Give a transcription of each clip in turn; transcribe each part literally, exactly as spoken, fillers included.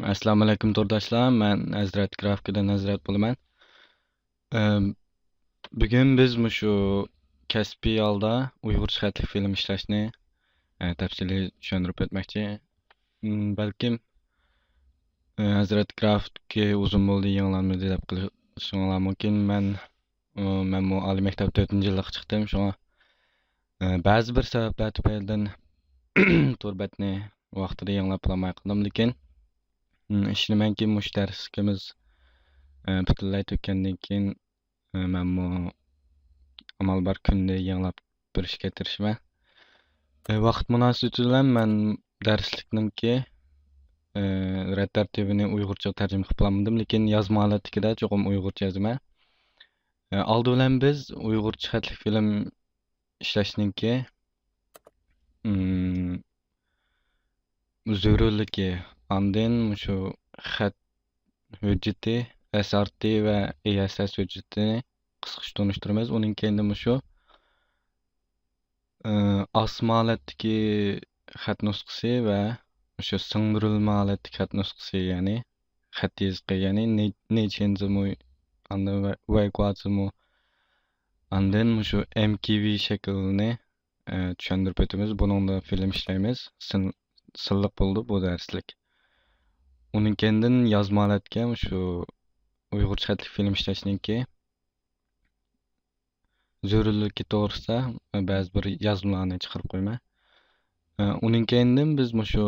ئەسسالامۇئەلەيكۇم تورداشلار، مەن ھەزرەت گرافىكىدىن ھەزرەت بولىمەن. ئەم، بۈگۈن بىز مۇشۇ كەسپىي ھالدا ئۇيغۇرچە خەتلىك فىلىم ئىشلەشنى، ئە، تەپسىلىي چۈشەندۈرۈپ ئۆتمەكچى. ئىم، بەلكىم، ئە، ھەزرەت گرافىكى ئۇزۇن بولدى، يېڭىلانمىدى دەپ قېلىشىڭلار مۇمكىن. مەن، ئۇ، مەنمۇ ئالىي مەكتەپ تۆتىنچى يىللىققا چىقتىم، شۇڭا، ئە، بەزى بىر سەۋەبلەر تۈپەيلىدىن تور بەتنى ۋاقتىدا يېڭىلاپ بولالماي قالدىم. لېكىن، ئىم، ئىشىنىمەنكى، مۇشۇ دەرسلىكىمىز، ئە، پۈتۈنلەي تۈگىگەندىن كېيىن، ئە، مەنمۇ ئامال بار كۈندە يېڭىلاپ بېرىشكە تىرىشىمەن. ئە، ۋاقىت مۇناسىۋىتى بىلەن مەن دەرسلىكنىڭكى، ئە، رەت تەرتىپىنى ئۇيغۇرچىغا تەرجىمە قىلىپ بولالمىدىم، لېكىن يازما ھالەتتىكىدە چوقۇم ئۇيغۇرچە يازىمەن. ئە، ئالدى بىلەن بىز ئۇيغۇرچە خەتلىك فىلىم ئىشلەشنىڭكى، ئىم، زۆرۈرلۈكى، ئاندىن مۇشۇ خەت ھۆججىتى، ئېس ئار تى ۋە ئېي ئېس ئېس ھۆججىتىنى قىسقىچە تونۇشتۇرىمىز. ئۇنىڭ كەينىدىن مۇشۇ، ئى، ئاسما ھالەتتىكى خەت نۇسخىسى ۋە مۇشۇ سىڭدۈرۈلمە ھالەتتىكى خەت نۇسخىسى، يەنى خەت يېزىقى، يەنى نېي-، نېيچىنزىمۇ، ئاندىن ۋەي-، ۋەيگۇازىمۇ، ئاندىن مۇشۇ ئېم كېي ۋى شەكلىنى ئە، چۈشەندۈرۈپ ئۆتىمىز. بۇنىڭدا فىلىم ئىشلەيمىز. سىن-، سىنلىق بولىدۇ بۇ دەرسلىك. ئۇنىڭ كەينىدىن يازما ھالەتكە شۇ ئۇيغۇرچە خەتلىك فىلىم ئىشلەشنىڭكى زۆرۈرلۈكى توغرىسىدا، ئە، بەزى بىر يازمىلارنى چىقىرىپ قويىمەن. ئە، ئۇنىڭ كەينىدىن بىز مۇشۇ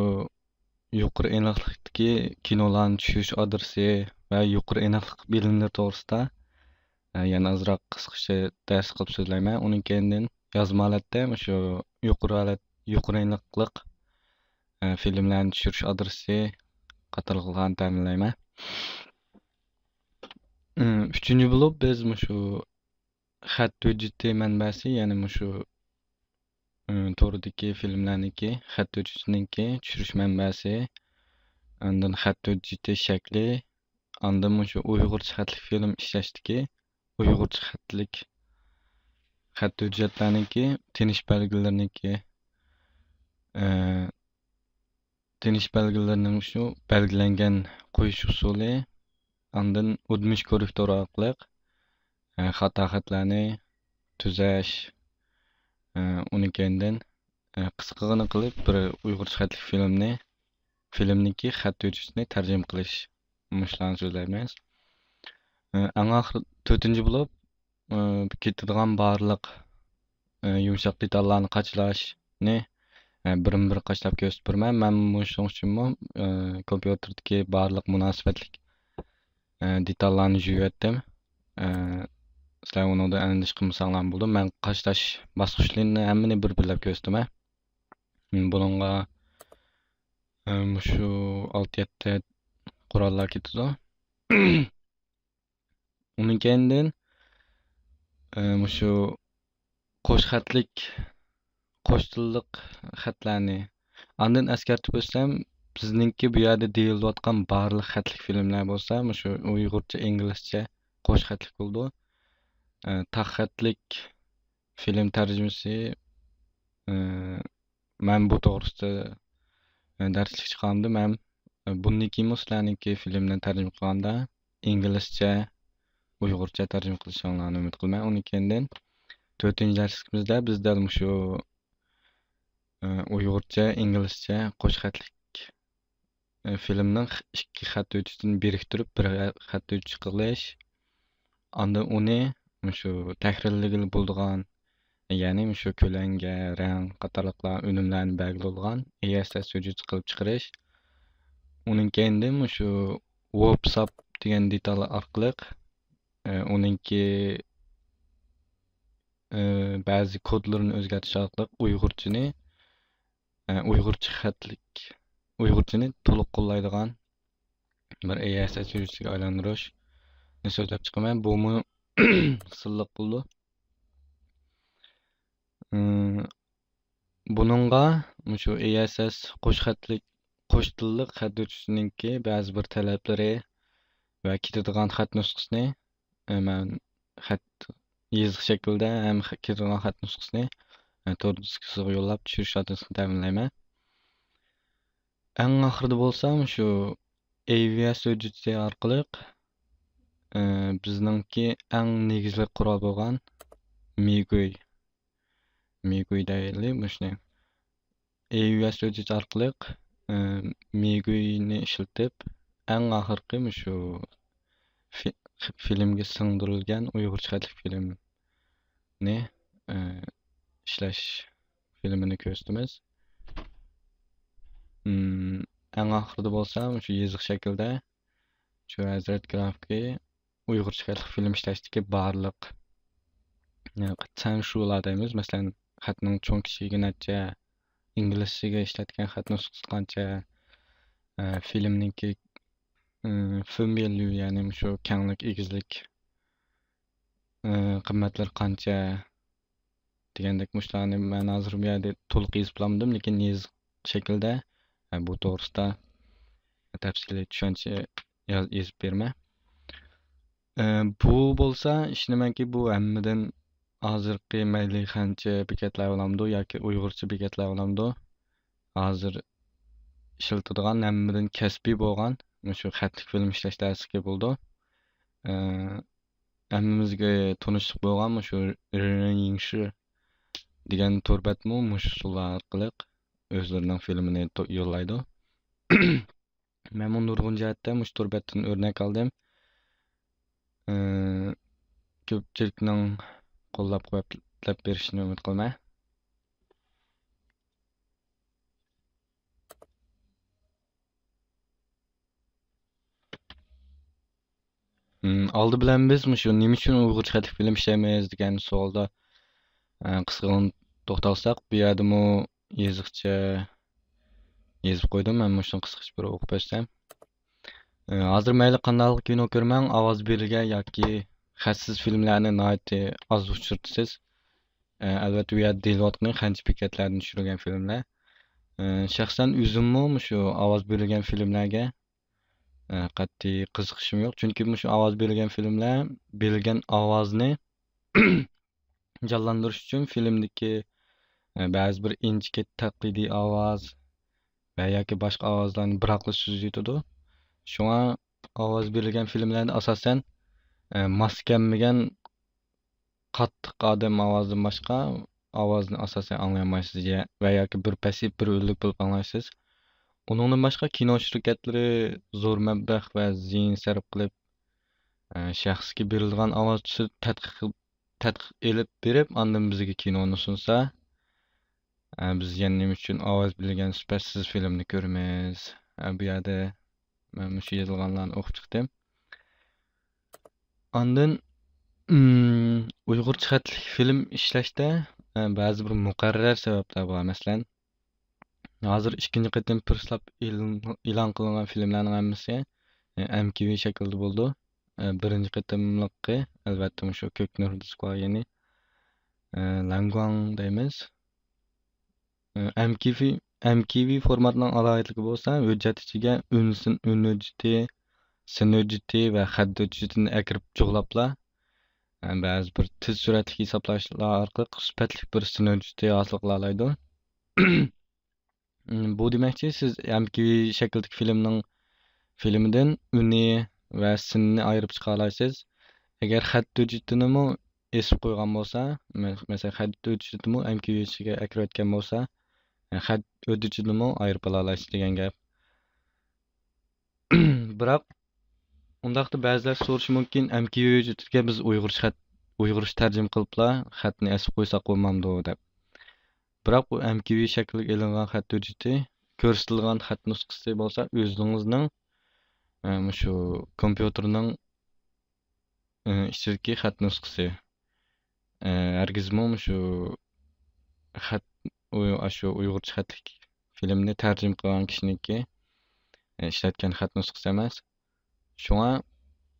يۇقىرى ئېنىقلىقتىكى كىنولارنى چۈشۈرۈش ئادرېسى ۋە يۇقىرى ئېنىقلىق بىلىملىرى توغرىسىدا، ئە، يەنە ئازراق قىسقىچە دەرس قىلىپ سۆزلەيمەن. ئۇنىڭ كەينىدىن يازما ھالەتتە مۇشۇ يۇقىرى ھالەت، يۇقىرى ئېنىقلىق، ئە، فىلىملەرنى چۈشۈرۈش ئادرېسى قاتارلىقلارنى تەمىنلەيمەن. ئۈم، ئۈچىنچى بولۇپ بىز مۇشۇ خەت ھۆججىتى مەنبەسى، يەنى مۇشۇ، ئى، توردىكى فىلىملەرنىڭكى خەت ھۆججىتىنىڭكى چۈشۈرۈش مەنبەسى، ئاندىن خەت ھۆججىتى شەكلى، ئاندىن مۇشۇ ئۇيغۇرچە خەتلىك فىلىم ئىشلەشتىكى ئۇيغۇرچە خەتلىك خەت ھۆججەتلەرنىڭكى تىنىش بەلگىلىرىنىڭكى، ئى، تىنىش بەلگىلىرىنىڭ شۇ بەلگىلەنگەن قويۇش ئۇسۇلى، ئاندىن ئۇدمىش كوررېكتورى ئارقىلىق، ئە، خاتا خەتلەرنى تۈزەش، ئە، ئۇنىڭ كەينىدىن، ئە، قىسقىغىنە قىلىپ بىر ئۇيغۇرچە خەتلىك فىلىمنى، فىلىمنىڭكى خەت ھۆججىتىنى تەرجىمە قىلىش، مۇشۇلارنى سۆزلەيمىز. ئە، ئەڭ ئاخىر تۆتىنچى بولۇپ، ئى، كېتىدىغان بارلىق، ئى، يۇمشاق دېتاللارنى قاچىلاشنى، ئى، بىرمۇ بىر قاچىلاپ كۆرسىتىپ بېرىمەن. مەن مۇشۇنىڭ ئۈچۈنمۇ، ئى، كومپيۇتېردىكى بارلىق مۇناسىۋەتلىك، ئى، دېتاللارنى يۇيۇۋەتتىم. ئى، سىلەر ئۇنىڭدىن ئەندىشە قىلمىساڭلارمۇ بولىدۇ. مەن قاچىلاش باسقۇچلىرىنى ھەممىنى بىر-بىرلەپ كۆرسىتىمەن. بۇنىڭغا، ئى، مۇشۇ ئالتە-يەتتە قوراللار كېتىدۇ. ئۇنىڭ كەينىدىن، ئى، مۇشۇ قوش خەتلىك، قوش تىللىق خەتلەرنى. ئاندىن ئەسكەرتىپ ئۆتسەم، بىزنىڭكى بۇ يەردە دېيىلىۋاتقان بارلىق خەتلىك فىلىملەر بولسا، مۇشۇ ئۇيغۇرچە، ئىنگلىزچە قوش خەتلىك بولىدۇ. ئى، تاق خەتلىك فىلىم تەرجىمىسى، ئى، مەن بۇ توغرىسىدا، ئى، دەرسلىك چىقارمىدىم. مەن، ئى، بۇندىن كېيىنمۇ سىلەرنىڭكى فىلىمنى تەرجىمە قىلغاندا ئىنگلىزچە، ئۇيغۇرچە تەرجىمە قىلىشىڭلارنى ئۈمىد قىلىمەن. ئۇنىڭ كەينىدىن تۆتىنچى دەرسلىكىمىزدە بىز دەل مۇشۇ، ئى، ئۇيغۇرچە، ئىنگلىزچە قوش خەتلىك ئى، فىلىمنىڭ خ-، ئىككى خەت ھۆججىتىنى بىرىكتۈرۈپ، بىر خە-، خەت ھۆججىتى قىلىش، ئاندىن ئۇنى مۇشۇ تەھرىرلىگىلى بولىدىغان، يەنى مۇشۇ كۆلەڭگە، رەڭ قاتارلىقلار ئۈنۈملەرنى بەلگىلەيدىغان ئېي ئېس ئېس ھۆججىتى قىلىپ چىقىرىش. ئۇنىڭ كەينىدىن مۇشۇ ۋوپساپ دېگەن دېتال ئارقىلىق، ئى، ئۇنىڭكى، ئى، بەزى كودلىرىنى ئۆزگەرتىش ئارقىلىق ئۇيغۇرچىنى ئە، ئۇيغۇرچە خەتلىك، ئۇيغۇرچىنى تولۇق قوللايدىغان بىر ئېي ئېس ئېس ھۆججىتىگە ئايلاندۇرۇشنى سۆزلەپ چىقىمەن. بۇمۇ سىنلىق بولىدۇ. ئىم، بۇنىڭغا مۇشۇ ئېي ئېس ئېس قوش خەتلىك، قوش تىللىق خەت ھۆججىتىنىڭكى بەزى بىر تەلەپلىرى ۋە كېتىدىغان خەت نۇسخىسىنى ئە، مەن خەت يېزىق شەكلىدە ھەم خە-، كېتىدىغان خەت نۇسخىسىنى، ئە، تور دىسكىسىغا يوللاپ چۈشۈرۈش ئادرېسىنى تەمىنلەيمەن. ئەڭ ئاخىرىدا بولسا مۇشۇ ئېي ۋى ئېس ھۆججىتى ئارقىلىق، ئى، بىزنىڭكى ئەڭ نېگىزلىك قورال بولغان مىگۇي، مىگۇي دەيلى مۇشۇنى. ئېي ۋى ئېس ھۆججىتى ئارقىلىق، ئى، مىگۇينى ئىشلىتىپ، ئەڭ ئاخىرقى مۇشۇ في-، فىلىمگە سىڭدۈرۈلگەن ئۇيغۇرچە خەتلىك فىلىمنى، ئى، ئىشلەش فىلىمىنى كۆرسىتىمىز. ئىم، ئەڭ ئاخىرىدا بولسا مۇشۇ يېزىق شەكلىدە شۇ ھەزرەت گرافىكى ئۇيغۇرچە خەتلىك فىلىم ئىشلەشتىكى بارلىق، يەنى سەنشۇلار دەيمىز، مەسىلەن، خەتنىڭ چوڭ كىچىكى نەچچە، ئىنگلىزچىگە ئىشلەتكەن خەت نۇسخىسى قانچە، ئە، فىلىمنىڭكى، ئىم، فېنۋېليۇ، يەنى مۇشۇ كەڭلىك، ئېگىزلىك، ئى، قىممەتلىرى قانچە دېگەندەك مۇشۇلارنى مەن ھازىر بۇ يەردە تولۇق يېزىپ بولالمىدىم، لېكىن يېزىق شەكلىدە، ئە، بۇ توغرىسىدا تەپسىلىي چۈشەنچە ياز-، يېزىپ بېرىمەن. ئە، بۇ بولسا ئىشىنىمەنكى، بۇ ھەممىدىن ھازىرقى مەيلى خەنچە بېكەتلەر بولامدۇ ياكى ئۇيغۇرچە بېكەتلەر بولامدۇ، ھازىر ئىشلىتىدىغان ھەممىدىن كەسپىي بولغان مۇشۇ خەتلىك فىلىم ئىشلەش دەرسلىكى بولىدۇ. ئە، ھەممىمىزگە تونۇشلۇق بولغان مۇشۇ رېنېن يىڭشى دېگەن تور بەتمۇ مۇشۇ ئۇسۇللار ئارقىلىق ئۆزلىرىنىڭ فىلىمىنى تو-، يوللايدۇ. مەنمۇ نۇرغۇن جەھەتتە مۇشۇ تور بەتتىن ئۆرنەك ئالدىم. ئى، كۆپچىلىكنىڭ قوللاپ قۇۋۋەتلەپ بېرىشىنى ئۈمىد قىلىمەن. ئىم، ئالدى بىلەن بىز مۇشۇ نېمە ئۈچۈن ئۇيغۇرچە خەتلىك فىلىم ئىشلەيمىز دېگەن سوئالدا، ئە، قىسقىغىنە توختالساق، بۇ يەردىمۇ يېزىقچە يېزىپ قويدۇم. مەن مۇشۇنى قىسقىچە بىر ئوقۇپ ئۆتسەم. ئە، ھازىر مەيلى قانداق كىنو كۆرمەڭ، ئاۋاز بېرىلگەن ياكى خەتسىز فىلىملەرنى ناھايىتى ئاز ئۇچرىتىسىز. ئە، ئەلۋەتتە، بۇ يەردە دېيىلىۋاتقىنى خەنچە بېكەتلەردىن چۈشۈرۈلگەن فىلىملەر. ئە، شەخسەن ئۆزۈممۇ مۇشۇ ئاۋاز بېرىلگەن فىلىملەرگە، ئە، قەتئىي قىزىقىشىم يوق. چۈنكى مۇشۇ ئاۋاز بېرىلگەن فىلىملەر بېرىلگەن ئاۋازنى جانلاندۇرۇش ئۈچۈن فىلىمدىكى، ئە، بەزى بىر ئىنچىكە تەقلىدىي ئاۋاز ۋە ياكى باشقا ئاۋازلارنى بىراقلا سۈزۈۋېتىدۇ. شۇڭا ئاۋاز بېرىلگەن فىلىملەردە ئاساسەن، ئە، ماس كەلمىگەن قاتتىق ئادەم ئاۋازىدىن باشقا ئاۋازنى ئاساسەن ئاڭلىيالمايسىز يا-، ۋە ياكى بىر پەسىيىپ، بىر ئۈنلۈك بولۇپ ئاڭلايسىز. ئۇنىڭدىن باشقا كىنو شىركەتلىرى زور مەبلەغ ۋە زېھىن سەرپ قىلىپ، ئە، شەخسكە بېرىلىدىغان ئاۋاز تۈسىدە تەتقىق، تەتقىق ئېلىپ بېرىپ، ئاندىن بىزگە كىنونى سۇنسا، ئە، بىز يەنە نېمە ئۈچۈن ئاۋاز بېرىلگەن سۈپەتسىز فىلىمنى كۆرىمىز؟ ئە، بۇ يەردە مەن مۇشۇ يېزىلغانلارنى ئوقۇپ چىقتىم. ئاندىن، ئىم، ئۇيغۇرچە خەتلىك فىلىم ئىشلەشتە، ئە، بەزى بىر مۇقەررەر سەۋەبلەر بار. مەسىلەن، ھازىر ئىككىنچى قېتىم پۇرسلاپ ئېلان، ئېلان قىلىنغان فىلىملەرنىڭ ھەممىسى، ئە، ئەم كىۋى شەكلىدە بولىدۇ. ئە، بىرىنچى قېتىملىقى، ئەلۋەتتە، مۇشۇ كۆكنۇر دىسكىغا يەنى، ئە، لەڭگۇاڭ دەيمىز. ئەم كىۋى، ئەم كىۋى فورماتنىڭ ئالاھىدىلىكى بولسا، ھۆججەت ئىچىگە ئۈن سىن، ئۈن ھۆججىتى، سىن ھۆججىتى ۋە خەت ھۆججىتىنى ئەكىرىپ جۇغلاپلا، بەزى بىر تېز سۈرئەتلىك ھېسابلاشلار ئارقىلىق سۈپەتلىك بىر سىن ھۆججىتى ھاسىل قىلالايدۇ. بۇ دېمەكچى، سىز ئەم كىۋى شەكلىدىكى فىلىمنىڭ، فىلىمدىن ئۈنى ۋە سىننى ئايرىپ چىقالايسىز. ئەگەر خەت ھۆججىتىنىمۇ ئېسىپ قويغان بولسا، مە-، مەسىلەن، خەت ھۆججىتىنىمۇ ئەم كىۋى ئىچىگە ئەكىرىۋەتكەن بولسا، خەت ھۆججىتىنىمۇ ئايرىپ ئالالايسىز دېگەن گەپ. بىراق، ئۇنداقتا بەزىلەر سورىشى مۇمكىن، ئەم كىۋى ھۆججىتىگە بىز ئۇيغۇرچە خەت، ئۇيغۇرچە تەرجىمە قىلىپلا خەتنى ئېسىپ قويساق بولمامدۇ دەپ. بىراق بۇ ئەم كىۋى شەكلىگە ئېلىنغان خەت ھۆججىتى، كۆرسىتىلگەن خەت نۇسخىسى بولسا ئۆزىڭىزنىڭ، ئە، مۇشۇ كومپيۇتېرنىڭ، ئە، ئىچىدىكى خەت نۇسخىسى. ئە، ھەرگىزمۇ مۇشۇ خەت، ئۇ-، ئاشۇ ئۇيغۇرچە خەتلىك فىلىمنى تەرجىمە قىلغان كىشىنىڭكى، ئە، ئىشلەتكەن خەت نۇسخىسى ئەمەس. شۇڭا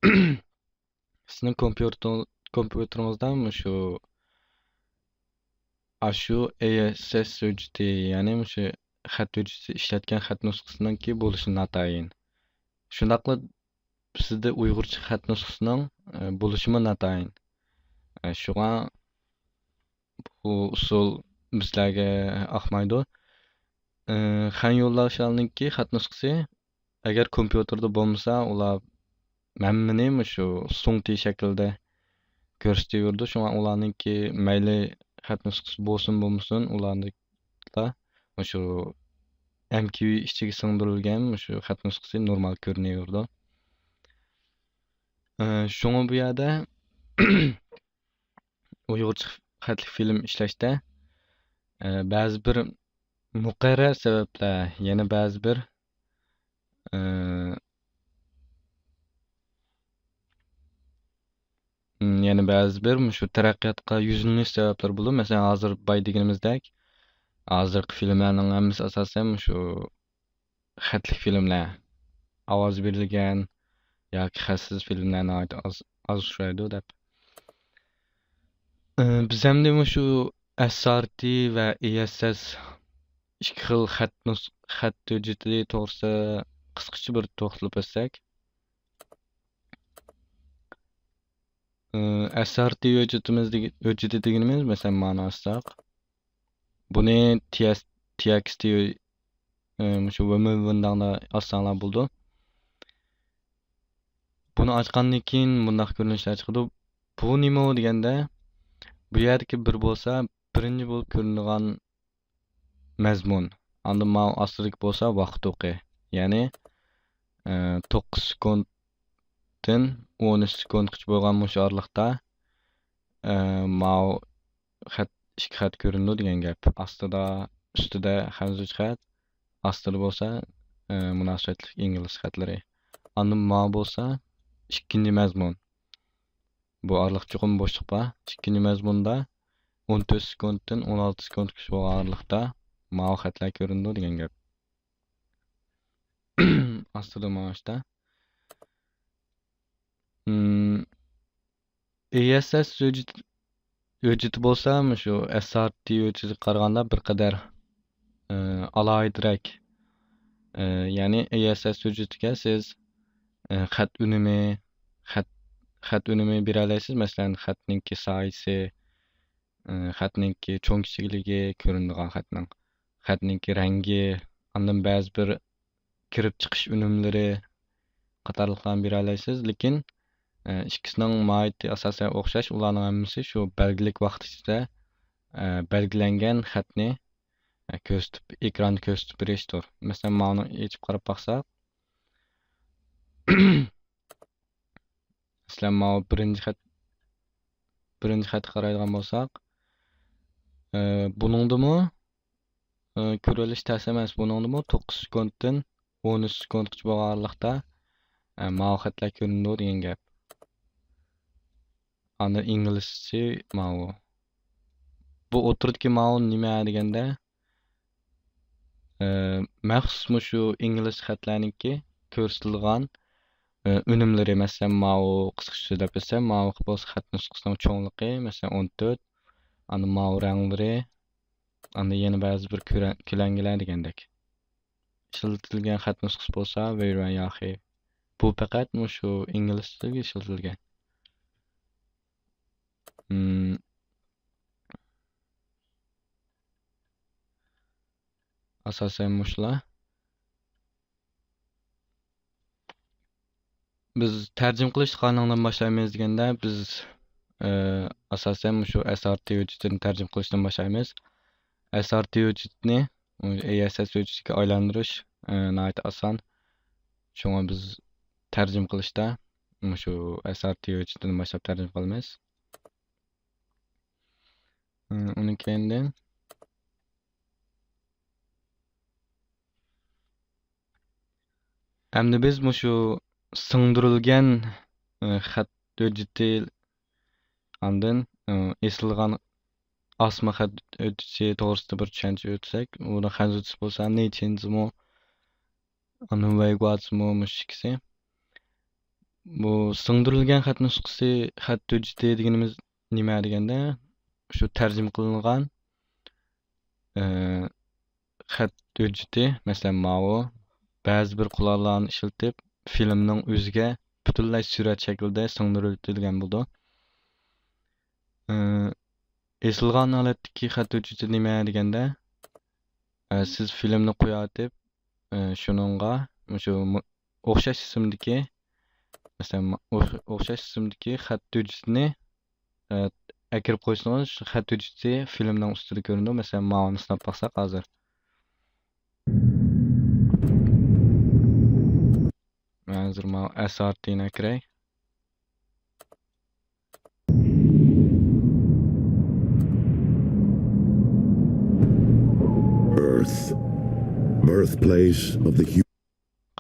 سىزنىڭ كومپيۇتېر-، كومپيۇتېرىڭىزدا مۇشۇ، ئاشۇ ئەي ئېس ئېس ھۆججىتى، يەنى مۇشۇ خەت ھۆججىتى ئىشلەتكەن خەت نۇسخىسىنىڭكى بولۇشى ناتايىن. شۇنداقلا سىزدە ئۇيغۇرچە خەت نۇسخىسىنىڭ، ئە، بولۇشىمۇ ناتايىن. ئە، شۇڭا بۇ ئۇسۇل بىزلەرگە ئاقمايدۇ. ئە، خەن يوللاشلارنىڭكى خەت نۇسخىسى ئەگەر كومپيۇتېردا بولمىسا، ئۇلار ھەممىنى مۇشۇ سۇڭتى شەكلىدە كۆرسىتىۋېرىدۇ. شۇڭا ئۇلارنىڭكى مەيلى خەت نۇسخىسى بولسۇن بولمىسۇن، ئۇلارنىڭكىلا مۇشۇ ئەم كيۇ ئىچىگە سىڭدۈرۈلگەن مۇشۇ خەت نۇسخىسى نورمال كۆرۈنۈۋېرىدۇ. ئى، شۇڭا بۇ يەردە ئۇيغۇرچە خەتلىك فىلىم ئىشلەشتە، ئى، بەزى بىر مۇقەررەر سەۋەبلەر، يەنە بەزى بىر، ئى، م، يەنە بەزى بىر مۇشۇ تەرەققىياتقا يۈزلىنىش سەۋەبلىرى بولۇپ، مەسىلەن، ھازىر باي دېگىنىمىزدەك، ھازىرقى فىلىملەرنىڭ ھەممىسى ئاساسەن مۇشۇ خەتلىك فىلىملەر، ئاۋاز بېرىلگەن ياكى خەتسىز فىلىملەر ناھايىتى ئاز، ئاز ئۇچرايدۇ دەپ. ئى، بىز ئەمدى مۇشۇ ئەس ئار تى ۋە ئېي ئەس ئەس ئىككى خىل خەت نۇس-، خەت ھۆججىتى توغرىسىدا قىسقىچە بىر توختىلىپ ئۆتسەك. ئى، ئەس ئار تى ھۆججىتىمىز دېگە-، ھۆججىتى دېگىنىمىز، مەسىلەن، مانى ئاچساق، بۇنى تى ئېس، تى ئېكس تى، ئى، مۇشۇ ۋىمىۋىنداڭدا ئاچساڭلار بولىدۇ. بۇنى ئاچقاندىن كېيىن مۇنداق كۆرۈنۈشلەر چىقىدۇ. بۇ نېمە دېگەندە، بۇ يەردىكى بىر بولسا، بىرىنچى بولۇپ كۆرۈنىدىغان مەزمۇن. ئاندىن ماۋۇ ئاستىدىكى بولسا ۋاقىت ئوقى. يەنى، ئى، توققۇز سېكۇنتتىن ئون ئۈچ سېكۇنتقىچە بولغان مۇشۇ ئارىلىقتا، ئى، ماۋۇ خەت، ئىككى خەت كۆرۈنىدۇ دېگەن گەپ. ئاستىدا، ئۈستىدە خەنزۇچە خەت، ئاستىدا بولسا، ئى، مۇناسىۋەتلىك ئىنگلىز خەتلىرى. ئاندىن ماۋۇ بولسا ئىككىنچى مەزمۇن. بۇ ئارىلىق چوقۇم بوشلۇق بار. ئىككىنچى مەزمۇندا ئون تۆت سېكۇنتتىن ئون ئالتە سېكۇنتقىچە بولغان ئارىلىقتا ماۋۇ خەتلەر كۆرۈنىدۇ دېگەن گەپ. ئاستىدا ماڭىشتا. ئىم، ئېي ئېس ئەس ھۆججىتى، ھۆججىتى بولسا مۇشۇ ئەس ئار تى ھۆججىتىگە قارىغاندا بىر قەدەر، ئى، ئالاھىدىرەك. ئى، يەنى ئېي ئېس ئەس ھۆججىتىگە سىز، ئى، خەت ئۈنۈمى، خەت، خەت ئۈنۈمى بېرەلەيسىز. مەسىلەن، خەتنىڭكى سايىسى، ئى، خەتنىڭكى چوڭ كىچىكلىكى، كۆرۈنىدىغان خەتنىڭ، خەتنىڭكى رەڭگى، ئاندىن بەزى بىر كىرىپ چىقىش ئۈنۈملىرى قاتارلىقلارنى بېرەلەيسىز. لېكىن، ئە، ئىككىسىنىڭ ماھىيىتى ئاساسەن ئوخشاش. ئۇلارنىڭ ھەممىسى شۇ بەلگىلىك ۋاقىت ئىچىدە، ئە، بەلگىلەنگەن خەتنى، ئە، كۆرسىتىپ، ئېكراندا كۆرسىتىپ بېرىشتۇر. مەسىلەن، ماۋۇنى ئېچىپ قاراپ باقساق، مەسىلەن، ماۋۇ بىرىنچى خەت، بىرىنچى خەتكە قارايدىغان بولساق، ئى، بۇنىڭدىمۇ، ئى، كۆرۈۋېلىش تەس ئەمەس. بۇنىڭدىمۇ توققۇز سېكۇنتتىن ئون ئۈچ سېكۇنتقىچە بولغان ئارىلىقتا، ئە، ماۋۇ خەتلەر كۆرۈنىدۇ دېگەن گەپ. ئاندىن ئىنگلىزچە ماۋۇ. بۇ ئوتتۇرىدىكى ماۋۇ نېمە دېگەندە، ئى، مەخسۇس مۇشۇ ئىنگلىز خەتلەرنىڭكى كۆرسىتىلغان، ئى، ئۈنۈملىرى، مەسىلەن، ماۋۇ قىسقىچە سۆزلەپ ئۆتسەم، ماۋۇ بولسا خەت نۇسخىسىنىڭ چوڭلۇقى، مەسىلەن، ئون تۆت، ئاندىن ماۋۇ رەڭلىرى، ئاندىن يەنە بەزى بىر كۆرە-، كۆلەڭگىلەر دېگەندەك. ئىشلىتىلگەن خەت نۇسخىسى بولسا، ۋېيرۋەن ياخى. بۇ پەقەت مۇشۇ ئىنگلىز تىلىگە ئىشلىتىلگەن. مم. ئاساسەن مۇشۇلار. بىز تەرجىمە قىلىشنى قانداقتىن باشلايمىز دېگەندە، بىز، ئى، ئاساسەن مۇشۇ ئەس ئار تى ھۆججىتىنى تەرجىمە قىلىشتىن باشلايمىز. ئەس ئار تى ھۆججىتىنى ئەي ئەس ئەس ھۆججىتىگە ئايلاندۇرۇش، ئى، ناھايىتى ئاسان. شۇڭا بىز تەرجىمە قىلىشتا مۇشۇ ئەس ئار تى ھۆججىتىدىن باشلاپ تەرجىمە قىلىمىز. ئى، ئۇنىڭ كەينىدىن ئەمدى بىز مۇشۇ سىڭدۈرۈلگەن، ئى، خەت ھۆججىتى، ئاندىن، ئى، ئېسىلغان ئاسما خەت ھۆججىتى توغرىسىدا بىر چۈشەنچە ئۆتسەك، ئۇنىڭ خەنزۇچىسى بولسا نېيچىنزىمۇ، ئاندىن ۋەيگۇاتسىمۇ مۇشۇ ئىككىسى. بۇ سىڭدۈرۈلگەن خەت نۇسخىسى، خەت ھۆججىتى دېگىنىمىز نېمە دېگەندە، شۇ تەرجىمە قىلىنغان، ئى، خەت ھۆججىتى، مەسىلەن، ماۋۇ، بەزى بىر قوراللارنى ئىشلىتىپ، فىلىمنىڭ ئۆزىگە پۈتۈنلەي سۈرەت شەكلىدە سىڭدۈرۈۋېتىلگەن بولىدۇ. ئى، ئېسىلغان ھالەتتىكى خەت ھۆججىتى نېمە دېگەندە، ئى، سىز فىلىمنى قويۇۋېتىپ، ئى، شۇنىڭغا مۇشۇ مۇ-، ئوخشاش ئىسىمدىكى، مەسىلەن، ئوخ-، ئوخشاش ئىسىمدىكى خەت ھۆججىتىنى، ئە، ئەكىرىپ قويسىڭىز، شۇ خەت ھۆججىتى فىلىمنىڭ ئۈستىدە كۆرۈنىدۇ. مەسىلەن، ماۋۇنى سىناپ باقساق ھازىر. مەن ھازىر ماۋۇ ئەس ئار تىنى ئەكىرەي. Earth, birthplace of the hu-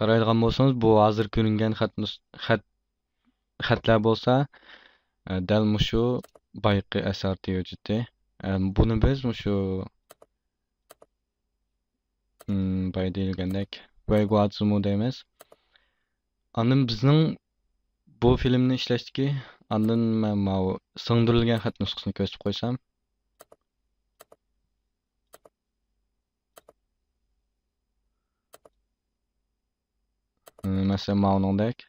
قارايدىغان بولسىڭىز، بۇ ھازىر كۆرۈنگەن خەت نۇس-، خەت، خەتلەر بولسا، ئە، دەل مۇشۇ بايىقى ئەس ئار تى ھۆججىتى. ئە، بۇنى بىز مۇشۇ، ئىم، بايا دېيىلگەندەك، ۋەيگۇئاتسۇمۇ دەيمىز. ئاندىن بىزنىڭ بۇ فىلىمنى ئىشلەشتىكى، ئاندىن مەن ماۋۇ سىڭدۈرۈلگەن خەت نۇسخىسىنى كۆرسىتىپ قويسام. ئىم، مەسىلەن، ماۋۇنىڭدەك.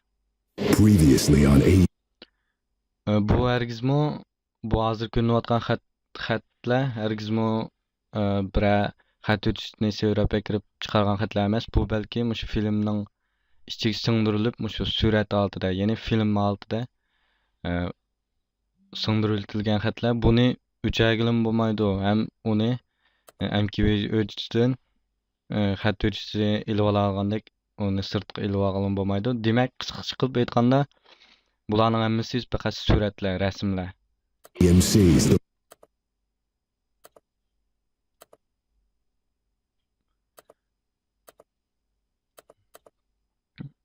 Previously on A. ئە، بۇ ھەرگىزمۇ، بۇ ھازىر كۆرۈنۈۋاتقان خەت، خەتلەر ھەرگىزمۇ، ئە، بىرەر خەت ھۆججىتىنى سىۋىرەپ ئەكىرىپ چىقارغان خەتلەر ئەمەس. بۇ بەلكى مۇشۇ فىلىمنىڭ ئىچىگە سىڭدۈرۈلۈپ، مۇشۇ سۈرەت ھالىتىدە، يەنى فىلىم ھالىتىدە، ئە، سىڭدۈرۈۋېتىلگەن خەتلەر. بۇنى ئۆچۈرگىلىمۇ بولمايدۇ ھەم ئۇنى، ئە، ئەم كيۇ ۋى ھۆججىتىدىن، ئە، خەت ھۆججىتى ئېلىۋالالىغاندەك، ئۇنى سىرتقا ئېلىۋالغىلىمۇ بولمايدۇ. دېمەك، قىسقىچە قىلىپ ئېيتقاندا، بۇلارنىڭ ھەممىسى پەقەت سۈرەتلەر، رەسىملەر. M C's the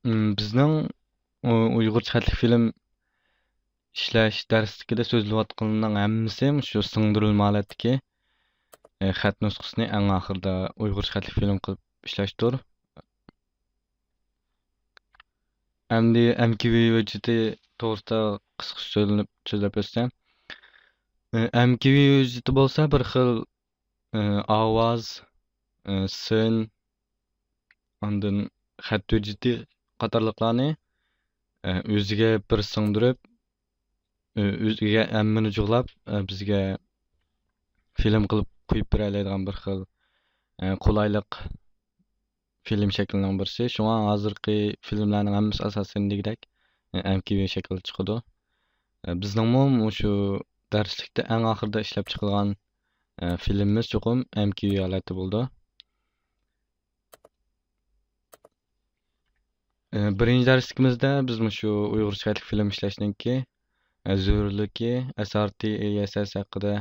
ئىم، بىزنىڭ ئۇ-، ئۇيغۇرچە خەتلىك فىلىم ئىشلەش دەرسلىكىدە سۆزلىۋاتقىنىنىڭ ھەممىسى مۇشۇ سىڭدۈرۈلمە ھالەتتىكى، ئە، خەت نۇسخىسىنى ئەڭ ئاخىرىدا ئۇيغۇرچە خەتلىك فىلىم قىلىپ ئىشلەشتۇر. ئەمدى ئەم كيۇ ۋى ھۆججىتى توغرىسىدا قىسقىچە سۆزلىنىپ، سۆزلەپ ئۆتسەم. ئە، ئەم كيۇ ۋى ھۆججىتى بولسا بىر خىل، ئە، ئاۋاز، ئە، سىن، ئاندىن خەت ھۆججىتى قاتارلىقلارنى، ئە، ئۆزىگە بىر سىڭدۈرۈپ، ئۆ-، ئۆزىگە ھەممىنى جۇغلاپ، ئە، بىزگە فىلىم قىلىپ قويۇپ بېرەلەيدىغان بىر خىل، ئە، قولايلىق فىلىم شەكلىنىڭ بىرسى. شۇڭا ھازىرقى فىلىملارنىڭ ھەممىسى ئاساسەن دېگۈدەك، ئە، ئەم كيۇ ۋى شەكلىدە چىقىدۇ. ئە، بىزنىڭمۇ مۇشۇ دەرسلىكتە ئەڭ ئاخىرىدا ئىشلەپ چىقىلغان، ئە، فىلىمىمىز چوقۇم ئەم كيۇ ۋى ھالەتتە بولىدۇ. ئە، بىرىنچى دەرسلىكىمىزدە بىز مۇشۇ ئۇيغۇرچە خەتلىك فىلىم ئىشلەشنىڭكى، ئە، زۆرۈرلۈكى، ئەس ئار تى، ئېي ئېس ئېس ھەققىدە،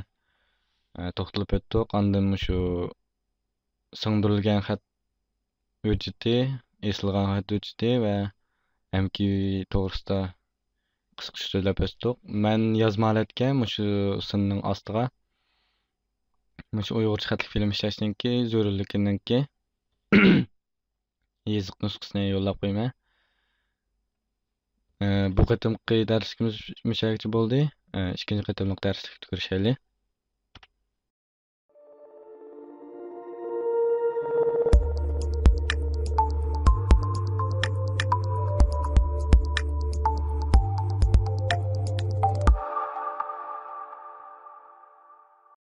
ئە، توختىلىپ ئۆتتۇق. ئاندىن مۇشۇ سىڭدۈرۈلگەن خەت ھۆججىتى، ئېسىلغان خەت ھۆججىتى ۋە ئەم كيۇ ۋى توغرىسىدا قىسقىچە سۆزلەپ ئۆتتۇق. مەن يازما ھالەتكە مۇشۇ سىننىڭ ئاستىغا مۇشۇ ئۇيغۇرچە خەتلىك فىلىم ئىشلەشنىڭكى زۆرۈرلۈكىنىڭكى يېزىق نۇسخىسىنى يوللاپ قويىمەن. ئە، بۇ قېتىمقى دەرسلىكىمىز مۇشۇ يەرگىچە بولدى. ئە، ئىككىنچى قېتىملىق دەرسلىكتە كۆرۈشەيلى.